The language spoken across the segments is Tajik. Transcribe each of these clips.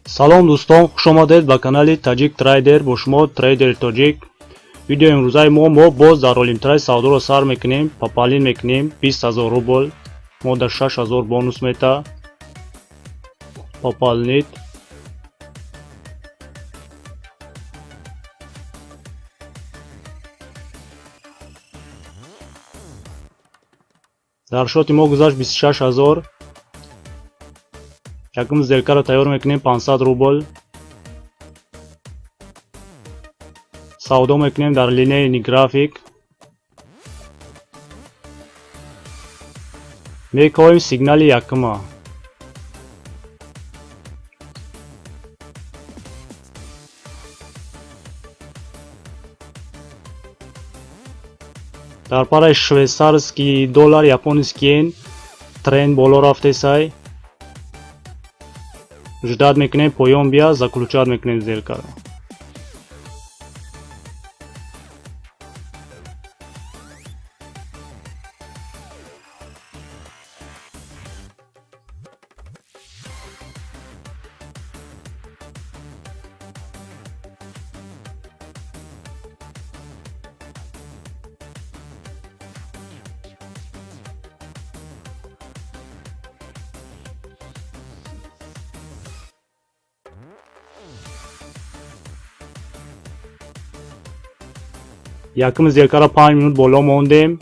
Салом дӯстон, хуш омадед ба канали Таҷик Трейдер. Бо шумо трейдери тоҷик. Видеои имрӯзаи мо боз дар Олимтрейд савдоро сар мекунем, пополнить мекунем 20 000 рубл, мо дар 6000 бонус мета. Пополнить. Дар шоти мо гузашт 26 000. Якум сделкаро тайёр мекунем 500 рубл. Савдо мекунем дар линейный график. Мекоҳем сигнали якума. Дар параи швейцарский доллар, японский йен тренд боло рафтесай. Ждать мекунем поён бия, заключать мекунем сделкаро. Якум сделкаро 5 минут боло мондем.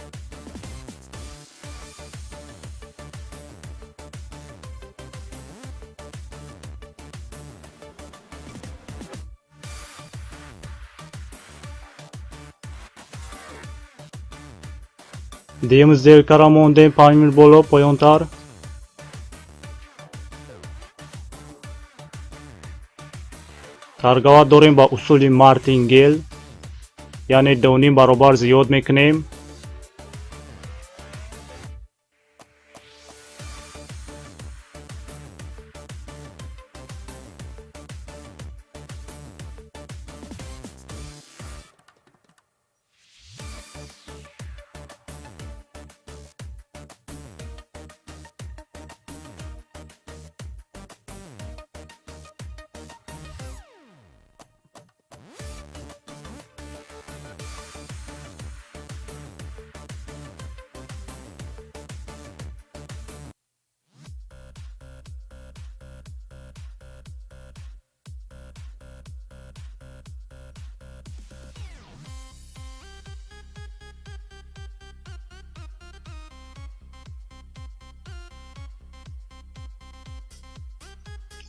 Дуюм сделкаро мондем 5 минут боло поёнтар. Торговать дорем ба усули мартингел, яъне 2.5 баробар зиёд мекунем.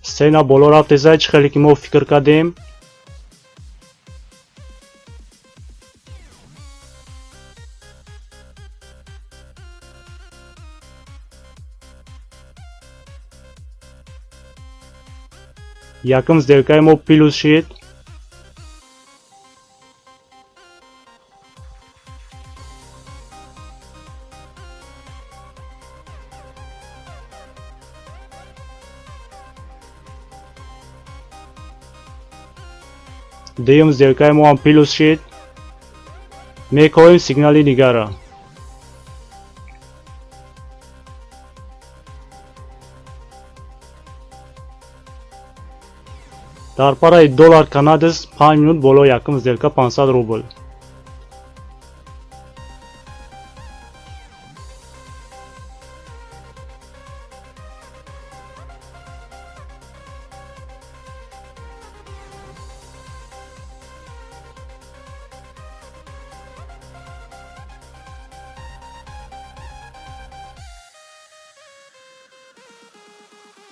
Сцена боло рафтесай, чӣ хеле ки мо фикр кардем. Якум сделкаи мо плюс шид. Дуюм сделкаи мо ҳам плюс шид. Мекоҳем сигнали дигарро. Дар параи доллар канадис 5 минут боло якум сделка 500 рубл.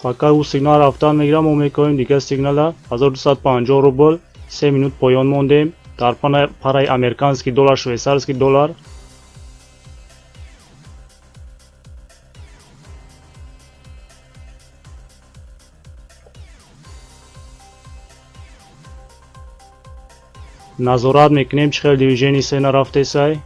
Пока ӯ сигнал рафтан мегирам, мо мекоҳем дигар сигнала 1250 рубл. 3 минут поён мондем. Дар параи американский доллар, швейцарский доллар. Назорат мекунем чӣ хел движение сена рафтесай.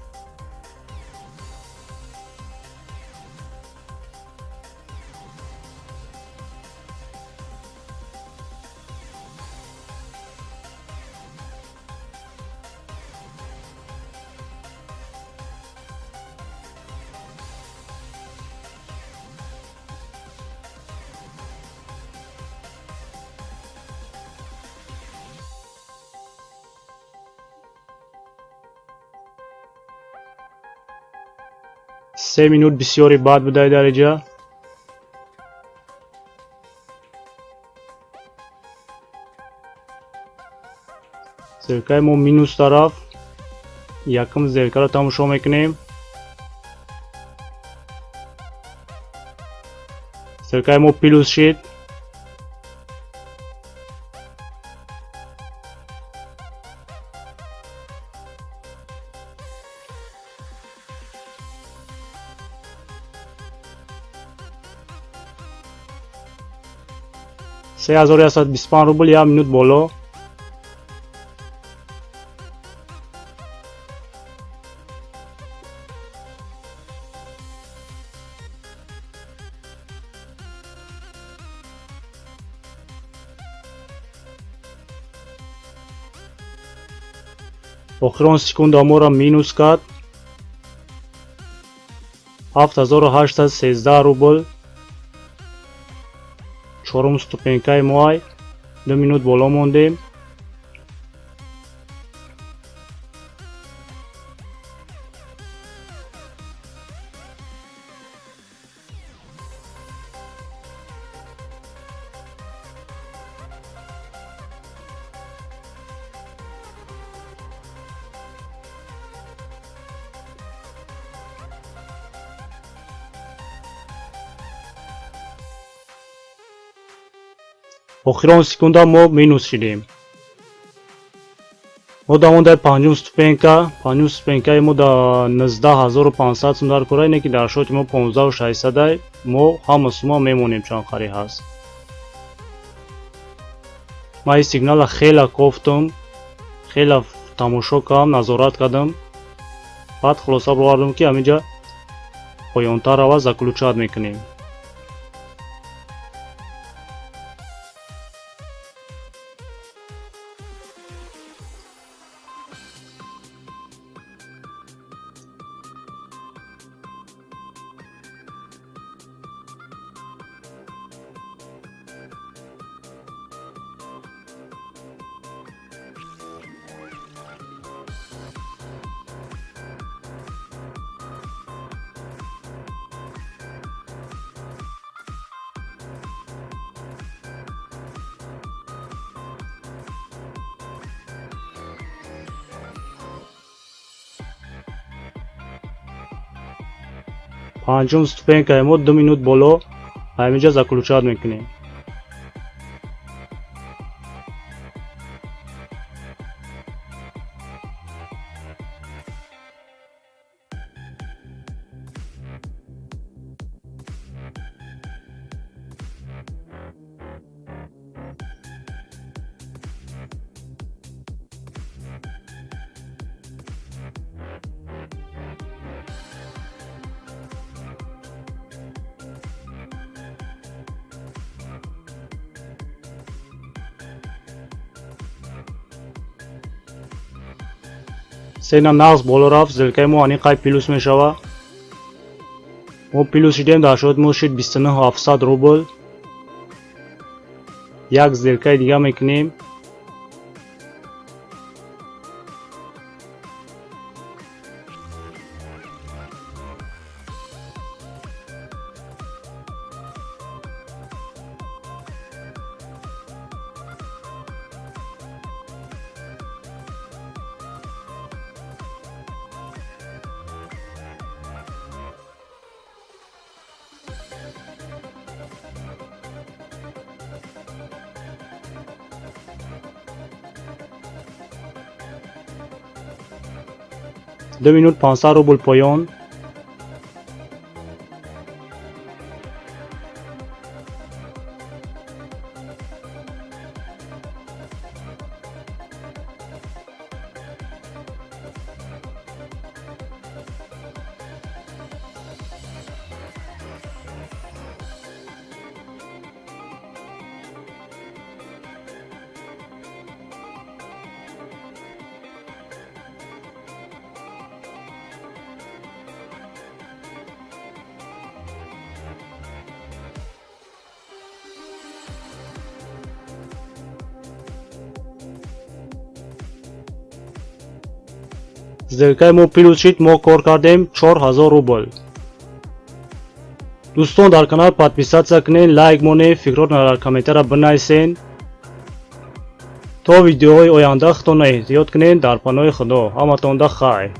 3 минут бисёри бад будай дар иҷа. Сделкаи мо минус тараф. Якум сделкаро тамошо мекунем. Сделкаи мо плюс шид. 3125 рубл, як минут боло. Охирон секунда моро минус кард, 7813 рубл. Чорум ступенькаи моай, 2 минут боло мондем. Охирон секунда мо минус шидем. Мо дар мондаи панҷум ступенька. Панҷум ступенькаи мо дар 19 500 сум дар кора, ине ки дар шоти мо 15 600-ай. Мо ҳама сума мемонем, чанд хари ҳаст. Ман ин сигнала хела кофтум, хела тамошо кардам, назорат кардам, баъд хулоса бировардам, ки ҳаминҷа поёнтар рава, заключать мекунем. Панҷум ступенькаи мо 2 минут боло, ҳаминҷа заключать мекунем. Цена нағз боло рафт, сделкаи мо аниқай плюс мешава. Мо плюс шидем, дар шоти мо шид 29 700 рубл. Як сделкаи дига мекунем. 2 минут 500 рубл поён. Сделкаи мо плюс шид, мо кор кардем 4000 рубл. Дӯстон, дар канал подписаться кунед, лайк монед, фикротонро дар комментария бинависед. То видеоҳои оянда худтонро эҳтиёт кунед. Дар паноҳи Худо, ҳаматонда хайр.